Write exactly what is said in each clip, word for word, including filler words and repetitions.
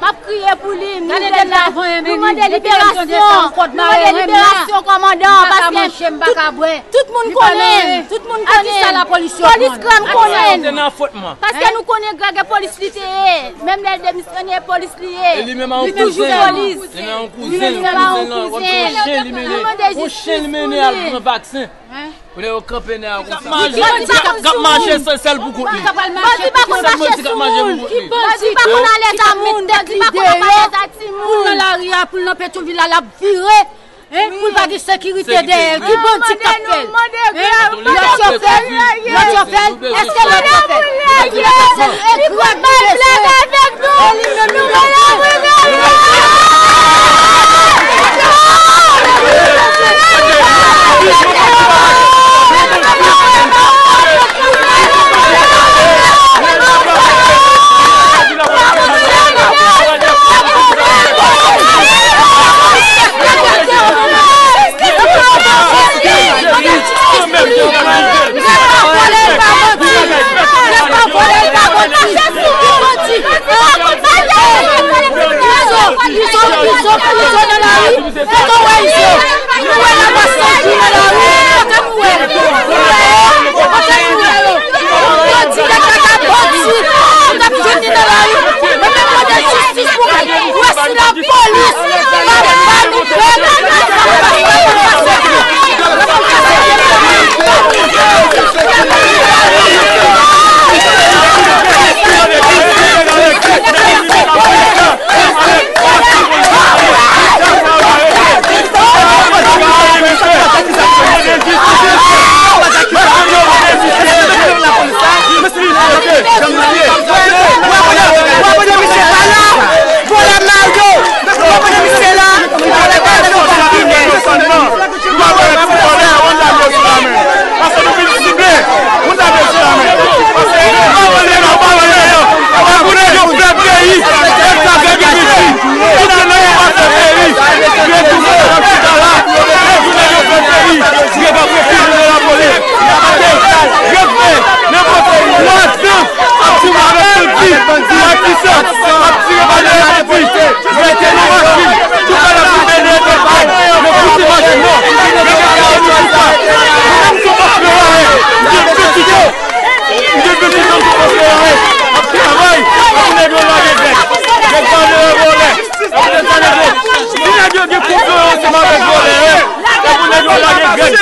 M ap kriye pou li, m rive la, nou mande liberasyon, nou mande liberasyon kòmandan, paske tout, tout moun konnen, tout moun konnen, polis Grèg konnen, paske nou konnen Grèg e polis li te ye, menm lè l demisyone, polis li ye, li toujou polis, li menm li pa yon kouzen, nou mande jistis pou li. Pou nèg yo kanpe nèg la konsa. Bandi pa konn mache sou moun. Bandi pa konn mache sou moun. Bandi pa konn alèz a moun. Bandi pa konn alèz a timoun. Pou l nan lari a, pou l nan Petyonvil la, l ap vire. Hein? Pou l pa gen sekirite dèyè l. Ki bandi k ap fè l? Hein? Lòt yo fè l? Lòt yo fè l? Èske lòt yo fè l? Èske lòt yo fè l? E Grèg nou bezwen. E li menm nou bezwen. Izo, Izo, Izo nan lari. Izo wè Izo. Nou wè la mason ki nan lari. Kote nou wè? Nou wè? Kote nou wè yo? Yo di nèg la ka bandi. Nou t ap jwenn li nan lari. Mwen menm mande jistis pou mwen. Wè si lapolis pa ba nou pèp. Vòlè Mario! Vòlè misye la! Vòlè pa nan yon kontinè! Nou pa wè ti vòlè, yon dam yo sou lamen. Paske nou vin sible, yon dam yo sou lamen. Paske nou pa wè lè, nou pa wè lè. Pou nèg yo fè peyi, nèg sa fè gen misi. Tout se nan yon pase peyi. Yo tounen nan chita la. Pou nèg yo fè peyi. Yo pa prete nou nan lapolis. Yo fè nenpòt twa zan. Ap tire avèk bandi, ap tire, ap tire bandi, mete nan machin, tout bagay pou mennen travay, men pou ti machin non, yo gen ka yo nou sa. Nou menm sou pòs Lewayè, nou gen pitit yo, nou gen pitit nou sou pòs Lewayè, ap travay, pou nèg yo lage Grèg. Grèg pa vle wè vòlè. Epi sa nèg yo, si nèg yo gen konplo yo ansanm avèk vòlè, epi nèg yo lage Grèg,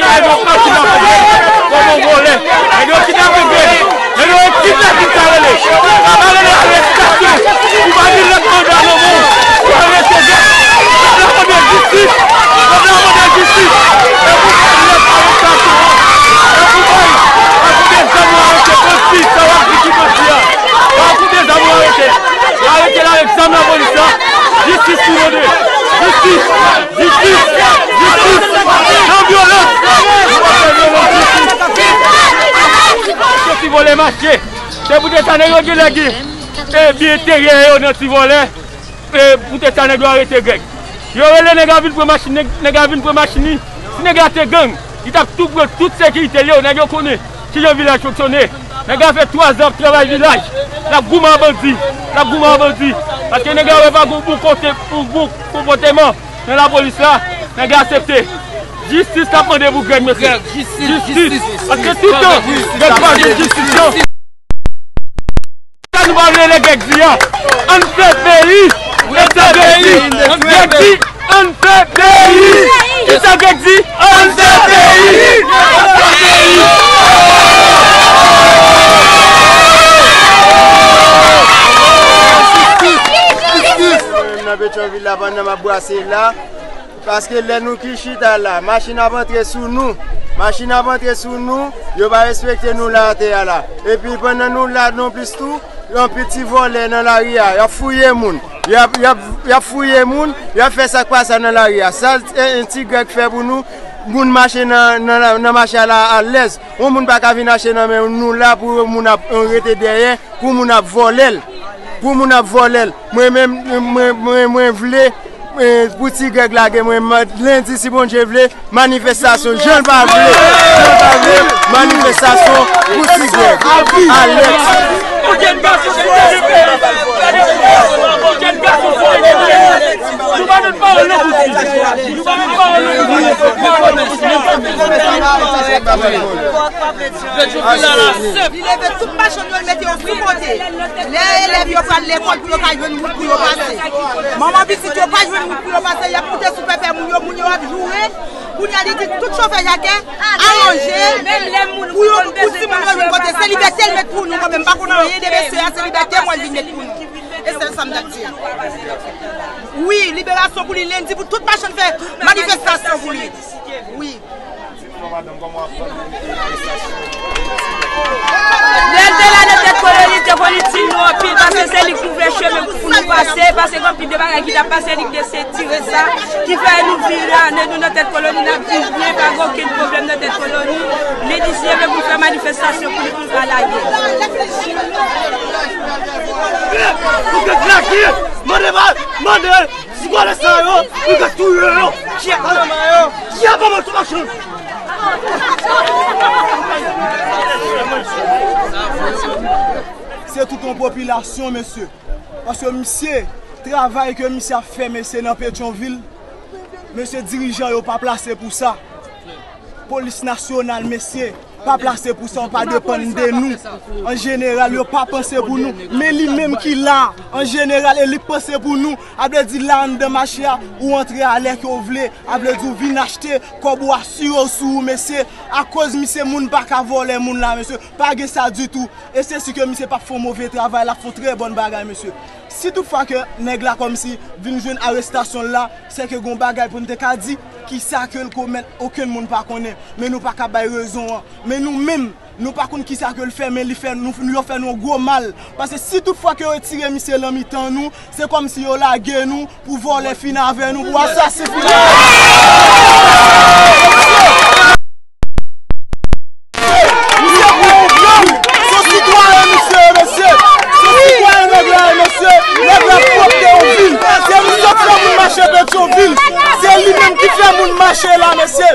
nèg yo pa kidnape Grèg kòm yon vòlè. Nèg yo kidnape Grèg. Nèg yo kidnape sa rele. Sa rele arestasyon. Ou pa gen lòt manda nan men w. Ou arete Grèg. Pèp la mande jistis. Pèp la mande jistis. E pou bay lòt arestasyon an. E pou bay. Epi de zam yo arete bandi. Sa w ap di ki bandi a? Sa w ap di de zam yo arete? Yo arete l avèk zam lapolis la. Jistis pou nou de. Jistis! Jistis! Jistis! Nan vyolans! Nou pa fè vyolans ditou. Ti vòlè mache. Se poutèt sa nèg yo genlè gen, e, byen enteryè yo nan ti vòlè. E, poutèt sa nèg yo arete Grèg. Yo rele nèg la vin pran machin, nèg, nèg la vin pran machin li. Si nèg la te gang, li t ap tou pran tout sekirite l yo, nèg yo konnen kijan vilaj fonksyone. Nèg la fè twa zan ap travay vilaj. L ap goumen ak bandi. L ap goumen ak bandi. Paske nèg la wè pa gon bon kote, bon, bon konpòteman nan lapolis la. Nèg la aksepte. Jistis n ap mande pou Grèg, mesye. Jistis, jistis. Paske toutan, Grèg pa jwenn jistis, non. Sa nou pa vle lè Grèg di a. Ann fè peyi. Ann fè peyi. Grèg di, ann fè peyi. Kisa Grèg di? Ann fè peyi. Ann fè peyi. Mwen menm nan Petyonvil la, pandan m ap brase la, paske lè nou ki chita la, machin ap antre sou nou, machin ap antre sou nou, yo pa respekte nou la atè a la. Epi pandan nou la nonplis tou, anpil ti vòlè nan lari a, y ap fouye moun, y ap, y ap, y ap fouye moun, y ap fè sa k pa sa nan lari a. Sa, e, e, ti Grèg fè pou nou, moun mache nan, nan, nan mache a la alèz. Yon moun pa ka vin achte nan men nou la pou moun ap, rete dèyè, pou moun ap vòlè l. Pou moun ap vòlè l. Mwen menm, mwen, mwen, mwen vle, eh, pou ti Grèg lage mwen, lendi, si Bondye vle, manifestasyon, jan l pa vle, jan l pa vle, manifestasyon pou ti Grèg. Alèz. Li leve tout machann yo, li mete yo sou kote. Lè elèv yo pral lekòl pou yo ka jwenn wout pou yo pase. Manman pitit yo pa jwenn wout pou yo pase, y ap moute sou pèpè moun yo, moun yo ap joure. Kounye a, li di tout chofè jakè alonje pou yo, pou timoun yo jwenn kote. Se libète l met pou nou, mwen menm, m pa konn anyen de mesye a, se libète mwen li met pou nou. E sèl sa m t ap di. Wi, liberasyon pou li, lendi pou tout machann fè manifestasyon pou li. Wi. Lè l te la nan tèt koloni, te konn itil nou anpil, paske se li k ouvè chemen pou nou pase, paske gen anpil de bagay ki t ap pase, li k te sentire sa, ki fè nou vin la, nou, nou nan tèt koloni, n ap viv byen, pa gen okenn pwoblèm nan tèt koloni. Li deside pou l fè manifestasyon pou li, pou l pa lage. Ou ka klake! Mande, mande! Si vòlè sa yo, nou ka touye yo. Kiyès ki nan men yo? Kiyès ki nan men tout machann? Se tout yon popilasyon, mesye. Paske misye, travay ke misye ap fè, mesye, nan Petyonvil, mesye, dirijan yo pa plase pou sa. Polis nasyonal, mesye, pa plase pou sa, yo pa depann de nou. An jeneral, yo pa panse pou nou. Men li menm ki la, an jeneral, e li k panse pou nou. A vle di la anndan mache a, ou antre a lè ke w vle. A vle di w vin achte, kòb ou asire w sou ou, mesye. Akoz misye, moun pa ka vòlè moun la, mesye. Pa gen sa ditou. E se si ke misye p ap fè yon move travay, l ap fè yon trè bòn bagay, mesye. Si toutfwa ke nèg la kòmsi vin jwenn arestasyon l la, se ke gon bagay pou n te ka di, kisa ke l komèt, okenn moun pa konnen. Men nou pa ka bay rezon an. Men nou menm, nou pa konn kisa ke l fè, men li fè nou, yo fè nou yon gwo mal. Paske si toutfwa ke yo retire misye nan mitan nou, se kòmsi yo lage nou pou vòlè fin avè nou, pou asasen fin avè nou. Misye pran yon vyann. Se yon sitwayen misye ye, mesye. Se yon sitwayen nèg la ye, mesye. Nèg la pwòpte yon vil. Se misye k fè moun mache Petyonvil. Se li menm ki fè moun mache la, mesye.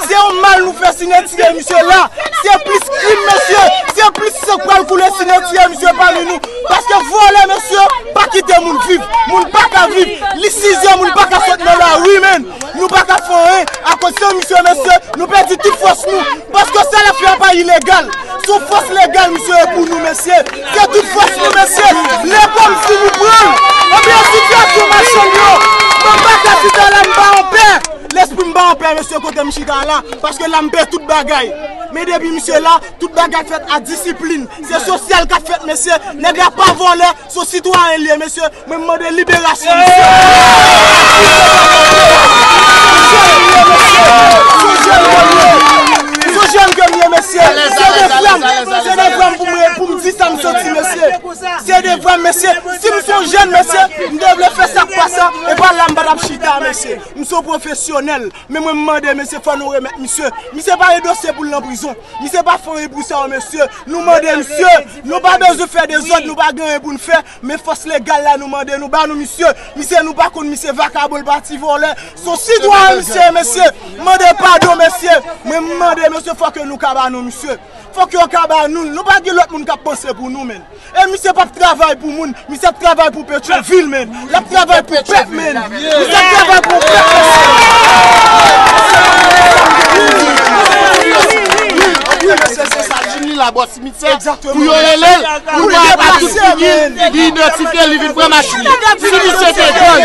Se yon mal nou fè si n retire misye la. Se plis krim, mesye. Se plis san k pral koule si n retire misye pami nou. Paske vòlè, mesye, pa kite moun viv. Moun pa ka viv. Li sizè, moun pa ka sot nan lari, menm. Nou pa ka fè anyen. Akoz se misye, mesye, nou pèdi tout fòs nou. Paske sa l ap fè a pa ilegal. Se yon fòs legal, misye, e pou nou, mesye. Se tout fòs nou, mesye. Lè kòmsi nou pran l. Ebyen, sitiyasyon machann yo. Mwen pa ka chita la, m pa anpè. Lespri m pa anpè, mesye, kote m chita la. Paske la, m pè tout bagay. Men depi misye la, tout bagay fèt a disiplin. Se sosyal k ap fèt, mesye. Nèg la pa vòlè, se yon sitwayen li ye, mesye. Mwen mande liberasyon misye. Se yon jèn ke m ye, mesye. Se devwa m. Se devwa m pou mwen, pou m di sa m santi, mesye. Se devwa m, mesye. Si m se yon jèn, mesye, m te vle fè sa k pa sa, e pa la m pa t ap chita, mesye. M se yon pwofesyonèl. Men mwen m mande, mesye, fò nou remèt misye. Misye pa gen dosye pou l nan prizon. Misye pa fè anyen pou sa yo, mesye. Nou mande misye. Nou pa bezwen fè dezòd, nou pa gen anyen pou n fè. Men fòs legal la, nou mande, nou ba nou misye. Misye, nou pa konn misye vakabon, l pati vòlè. Se yon sitwayen misye ye, mesye. Mande padon, mesye. Mwen m mande, mesye, fò ke nou ka ba nou misye. Fò ke yo ka ba nou l. Nou pa gen lòt moun k ap panse pou nou, menm. E misye p ap travay pou moun. Misye ap travay pou Petyonvil, menm. L ap travay pou pèp, menm. Misye ap travay pou pèp, mesye. Wi, mesye, se sa. Jim li la bò simityè. Pou yo rele l, pou yo ap atout figi l, li idantifye l, li vin pran machin li. Si misye te gang,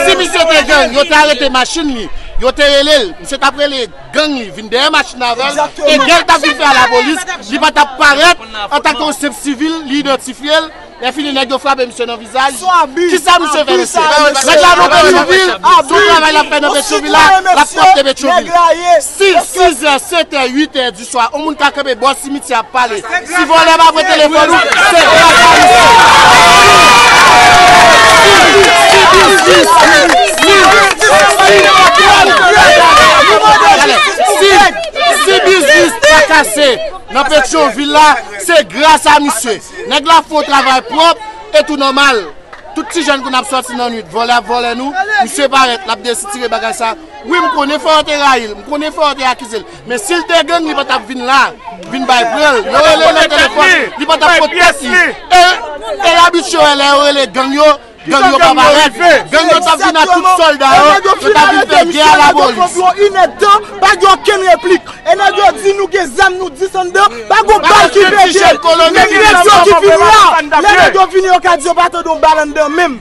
si misye te gang, yo te arete machin li, yo te rele l, misye t ap rele gang li vin dèyè machin avè l, e lè l t ap vin fè a lapolis, li pa t ap parèt antanke yon senp sivil, li idantifye l, lè fini nèg yo frape misye nan vizaj. Kisa misye fè, mesye? Nèg la nan Petyonvil, se yon travay l ap fè nan Petyonvil la, l ap pwòpte Petyonvil. Si sizè, setè, uitè di swa, yon moun ka kanpe bò simityè ap pale. Si vòlè pa pran telefòn ou, se gras a misye. Si, si, si, si, si, si, si biznis trakase nan Petyonvil la, se gras a misye. Nèg la fè yon travay pwòp e tou nòmal. Tout ti jèn kounye a ap sòti nan nwit, vòlè ap vòlè nou, misye parèt, l ap desitire bagay sa. Wi, m konnen fò yo te rayi l, m konnen fò yo te akize l. Men si l te gang, li pa t ap vin la, vin bay pran l. Yo rele l nan telefòn, li pa t ap pot tèt li. E, e abitye wè lè yo rele gang yo, Gang yo pa parèt. Gang yo t ap vin ak tout sòlda yo. Yo t ap vin fè gè a lapolis. Yon inèdtan, pa gen okenn replik. E nèg yo di nou gen zam, nou di s anndan, pa gen bal ki pete. Menm nèg yo ki vini la, lè nèg yo vini, yo ka di yo pa tande yon bal anndan menm.